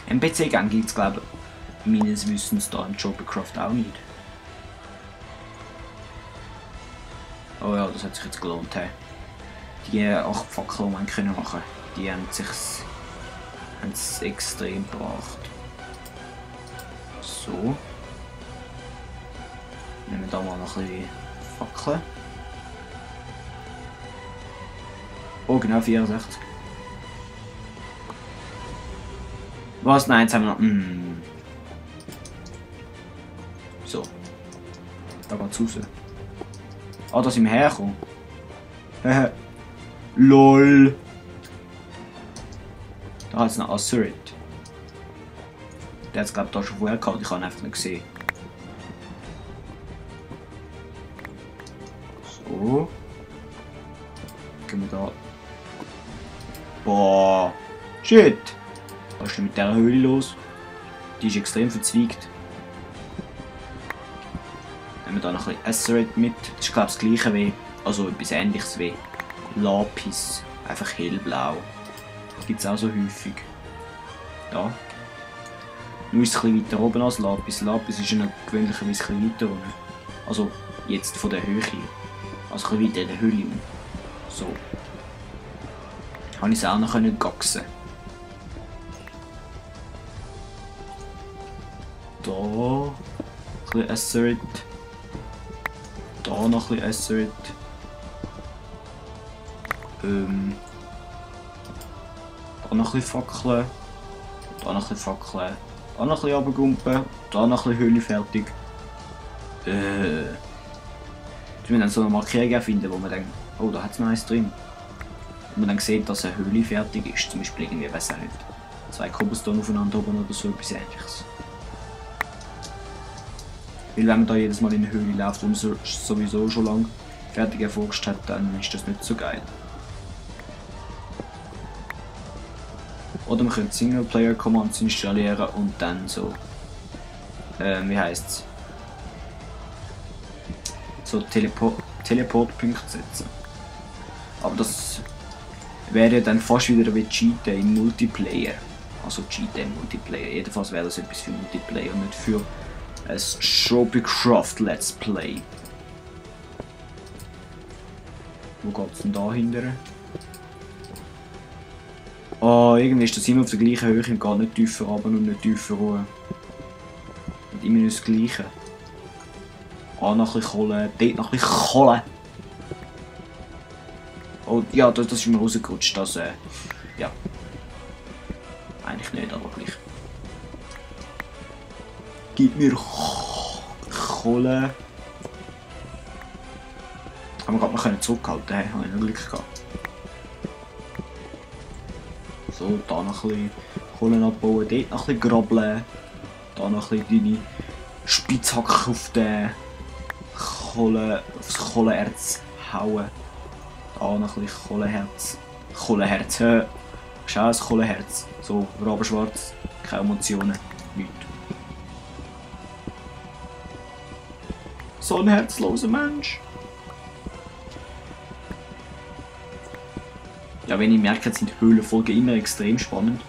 NPC-Gang gibt es, glaube ich, meines Wissens da im Jobbercraft auch nicht. Oh ja, das hat sich jetzt gelohnt. He. Die 8 Fackeln, die man können machen, die haben es extrem gebracht. So. Nehmen wir da mal noch ein bisschen Fackeln. Oh, genau 64. Was? Nein, jetzt haben wir noch. So. Da geht's raus. Ah, da sind wir hergekommen. LOL. Da hat es noch Assurit. Der hat es, glaube ich, da schon vorher gehabt. Ich habe ihn einfach nicht gesehen. So. Gehen wir da. Boah. Shit. Was ist denn mit dieser Höhle los? Die ist extrem verzweigt. Nehmen wir da noch ein bisschen Assurit mit. Das ist, glaube ich, das gleiche wie. Also etwas ähnliches wie Lapis. Einfach hellblau. Das gibt es auch so häufig. Da. Nur ist es ein bisschen weiter oben als Lapis. Lapis ist ja gewöhnlicherweise ein bisschen weiter unten. Also jetzt von der Höhe. Also ein bisschen weiter in der Höhle. So. Habe ich es auch noch gaxen. Da ein bisschen Assurit. Da noch ein bisschen Assurit. Da noch ein bisschen Fackeln. Da noch ein bisschen Fackeln. Da noch ein bisschen runtergumpen. Da noch ein bisschen Höhle fertig. Jetzt müssen wir dann so eine Markierung finden, wo man denkt, oh, da hat es noch eins drin. Und man dann sieht, dass eine Höhle fertig ist. Zum Beispiel irgendwie, weiß ich nicht, 2 Cobblestone aufeinander oben oder so etwas Ähnliches. Weil wenn man da jedes Mal in eine Höhle läuft, wo man sowieso schon lange fertig erforscht hat, dann ist das nicht so geil. Oder man könnte Singleplayer-Commands installieren und dann so, wie heisst's? So Teleportpunkte setzen. Aber das wäre dann fast wieder wie Cheaten im Multiplayer. Also Cheaten im Multiplayer. Jedenfalls wäre das etwas für Multiplayer und nicht für ein Jobbercraft Let's Play. Wo geht's denn da hinterher? Oh, irgendwie ist das immer auf der gleichen Höhe und geht nicht tiefer runter und nicht tiefer hoch. Und immer nur das Gleiche. Ah, noch ein bisschen Kohle, dort noch ein bisschen Kohle. Oh, ja, das ist mir rausgerutscht, das, ja. Eigentlich nicht, aber gleich. Gib mir Kohle. Aber gerade noch zurückhalten, habe ich noch Glück gehabt. So, da noch ein bisschen Kohle abbauen, dort noch ein bisschen grabbeln. Da noch ein bisschen deine Spitzhacke auf den aufs Kohleerz hauen. Da noch ein bisschen Kohleherz. Kohleherz, ist auch ein Kohleherz. So, rabenschwarz, keine Emotionen, nichts. So ein herzloser Mensch. Ja, wenn ich merke, sind Höhlenfolgen immer extrem spannend.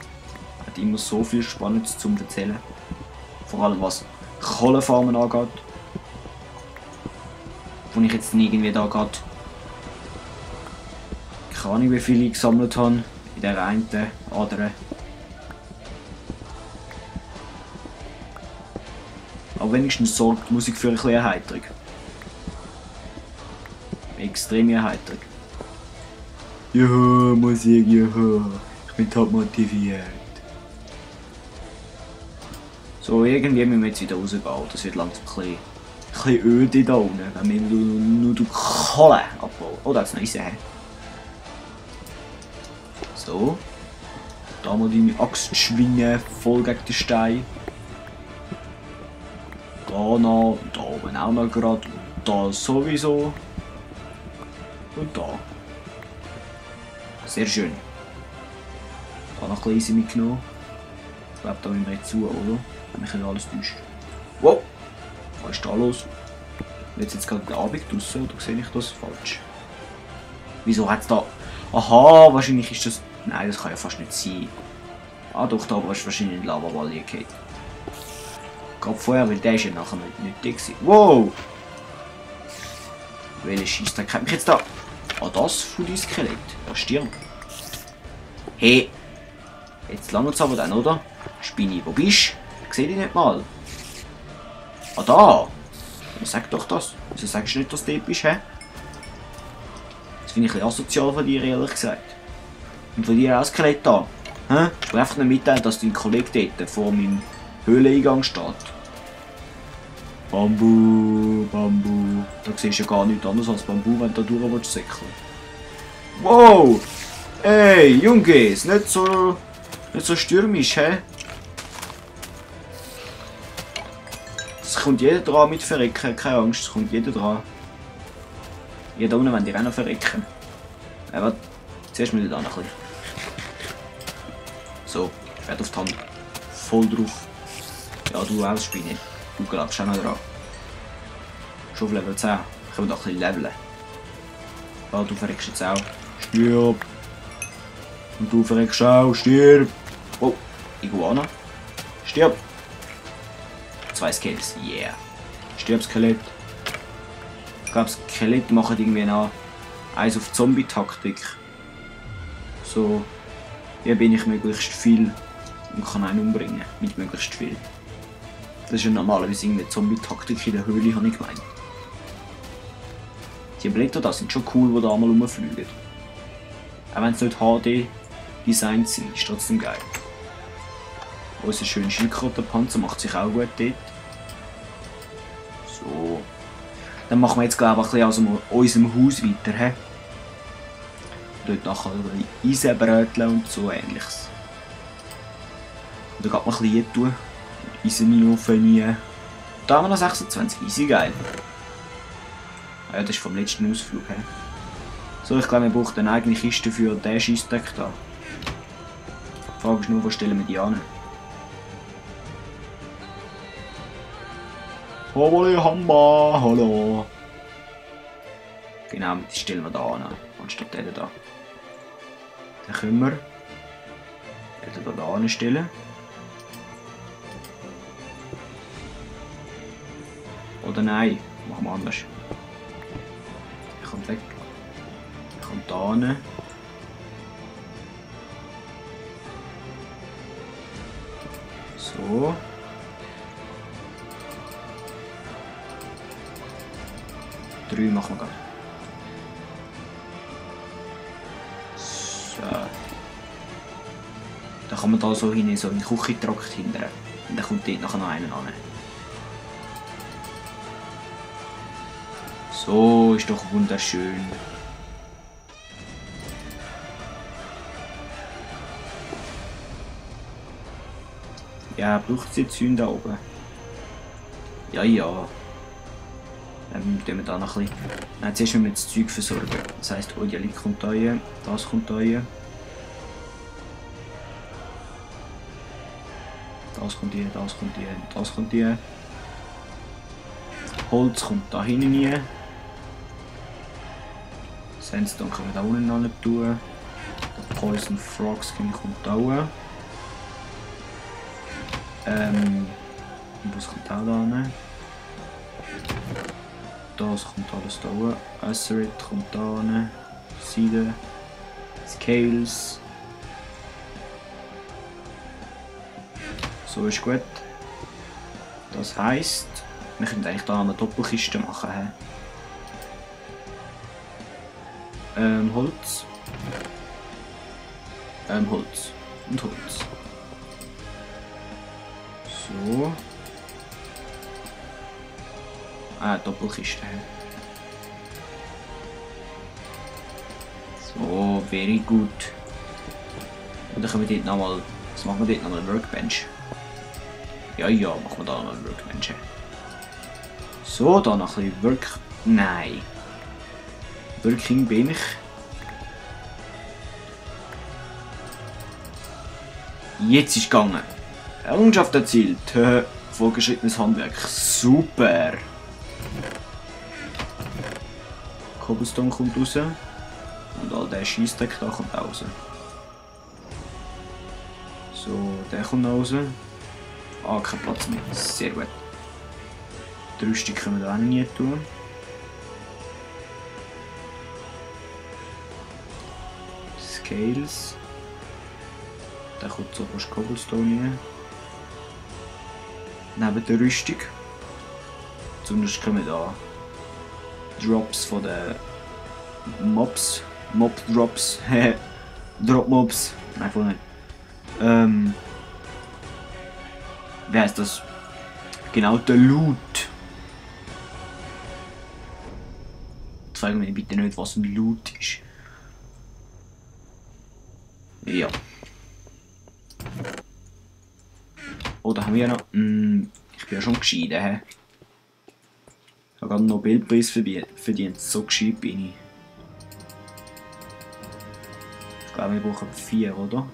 Hat immer so viel Spannendes zum Erzählen. Vor allem was Kohlefarmen angeht. Wo ich jetzt irgendwie da gerade keine Ahnung wie viele ich gesammelt habe. In der einen anderen. Aber wenigstens sorgt die Musik für ein bisschen Erheiterung. Extreme Erheiterung. Juhu, Musik, juhu. Ich bin top motiviert. So, irgendwie müssen wir jetzt wieder rausgehen. Das wird langsam ein bisschen öde da unten, wenn wir nur die Kohle abbauen. Oh, da ist noch Eisen. So. Da mal deine Axt schwingen, voll gegen den Stein. Da noch, da oben auch noch gerade. Da sowieso. Und da. Sehr schön. Da noch ein bisschen mitgenommen. Ich glaube, da müssen wir jetzt zu, oder? Wenn mich nicht alles täuscht. Wow! Was ist da los? Jetzt gerade der Abend draussen, oder sehe ich das falsch? Wieso hat es da... Aha, wahrscheinlich ist das... Nein, das kann ja fast nicht sein. Ah doch, da ist wahrscheinlich ein Lavaball gefallen. Gerade vorher, weil der ist ja nachher nicht dick gewesen. Wow! Welche Scheissdreck hat mich jetzt da? Ah, das von dein Skelett. Ja, stirb. Hey! Jetzt langt es aber dann, oder? Spinni, wo bist du? Ich sehe dich nicht mal. Ah, da! Sag doch das. Wieso sagst du nicht, dass du dort bist, hä? Das finde ich ein bisschen asozial von dir, ehrlich gesagt. Und von dir auch Skelett da. Hä? Ich will einfach nicht mitteilen, dass dein Kollege dort vor meinem Höhleneingang steht. Bambu, Bambu. Da siehst du ja gar nichts anderes als Bambu, wenn du da durch willst säckeln. Wow! Ey, Jungs, nicht so stürmisch, hä? Es kommt jeder dran mit verrecken, keine Angst, es kommt jeder dran. Ja, da unten wollen die auch noch verrecken. Aber zuerst müssen wir da noch ein bisschen. So, ich werde auf die Hand. Voll drauf. Ja, du auch, Spinne. Du glaubst auch noch dran. Schon auf Level 10. Können wir doch ein bisschen leveln. Ja, du verreckst jetzt auch. Stirb! Und du verreckst auch. Stirb! Oh, Iguana. Stirb! 2 Skills. Yeah. Stirb, Skelett. Ich glaube, Skelett machen irgendwie noch eins auf Zombie-Taktik. So, hier bin ich möglichst viel und kann einen umbringen. Mit möglichst viel. Das ist ja normalerweise eine Zombie-Taktik in der Höhle, habe ich gemeint. Die Blätter da sind schon cool, die da einmal rumfliegen. Auch wenn es nicht HD-Designs sind, ist trotzdem geil. Unser schöner Schildkrötenpanzer macht sich auch gut dort. So. Dann machen wir jetzt glaube ich ein bisschen aus unserem Haus weiter. He? Dort nachher Eisenbrötchen und so ähnliches. Und da geht man ein bisschen tun. Eisen in den Ofen rein. Da haben wir noch 26, easy geil. Ah ja, das ist vom letzten Ausflug. He? So, ich glaube, wir brauchen eine eigene Kiste für diesen Scheissdreck da. Die Frage ist nur, wo stellen wir die an? Hallo, Hamba, hallo. Genau, die stellen wir da an, anstatt den da. Dann können wir den da anstellen. Oder nein, machen wir anders. Der kommt weg. Der kommt da hin. So. Drei machen wir gerade. So. Dann kann man da so hin, so in den Küchentrakt hindern. Und dann kommt dort nachher noch einen an. So, ist doch wunderschön. Ja, braucht es jetzt Hühner da oben? Ja, ja. Dann tun wir da noch ein bisschen. Nein, zuerst müssen wir das Zeug versorgen. Das heisst, oh, die Licht kommt da rein, das kommt da rein. Das kommt hier, das kommt hier, das kommt hier. Holz kommt da hinten rein. Sandstone können wir da unten noch nicht tun. Der Poison Frog Skin kommt da rein. Was kommt auch da rein? Das kommt alles da rein. Acerate kommt da rein. Seide. Scales. So ist gut. Das heisst, wir können eigentlich da eine Doppelkiste machen. Holz. Holz. Und Holz. So. Ah, Doppelkiste. So, very good. Und dann können wir dort nochmal. Was machen wir dort nochmal? Eine Workbench. Ja, ja, machen wir da nochmal eine Workbench. So, da noch ein bisschen Nein. Working Bench. Jetzt ist es gegangen. Errungenschaft erzielt. Vorgeschrittenes Handwerk. Super. Cobblestone kommt raus. Und all der Scheissdreck da kommt raus. So, der kommt noch raus. Ah, kein Platz mehr. Sehr gut. Die Rüstung können wir da auch nie tun. Scales. Da kommt so fast Cobblestone rein. Neben der Rüstung. Sonst kommen da Drops von den Mobs. Mob-Drops. Drop-Mobs. Nein, voll nicht. Wie heißt das? Genau, der Loot. Frag mich bitte nicht, was ein Loot ist. Ja. Oder haben wir noch... ich bin ja schon geschieden, hä? Ich habe gerade einen Nobelpreis verdient. So gescheit bin ich. Ich glaube, wir brauchen 4, oder?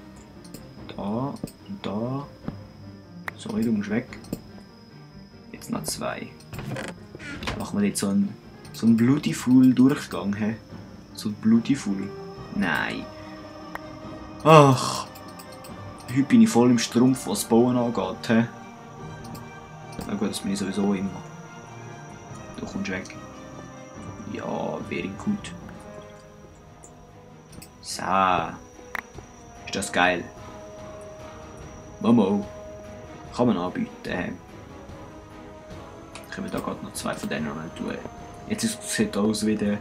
Da und da. Sorry, du musst weg. Jetzt noch 2. Dann machen wir jetzt so einen Beautiful Durchgang, hä? So ein Beautiful. Nein. Ach. Heute bin ich voll im Strumpf, was das Bauen angeht, hä? Na gut, das bin ich sowieso immer. Du kommst weg. Ja, very gut. So. Ist das geil? Momo. Kann man anbieten, hä? Können wir da gerade noch 2 von denen noch tun. Jetzt sieht es aus wie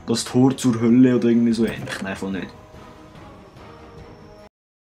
das Tor zur Hölle oder irgendwie so ähnlich. Nein, voll nicht.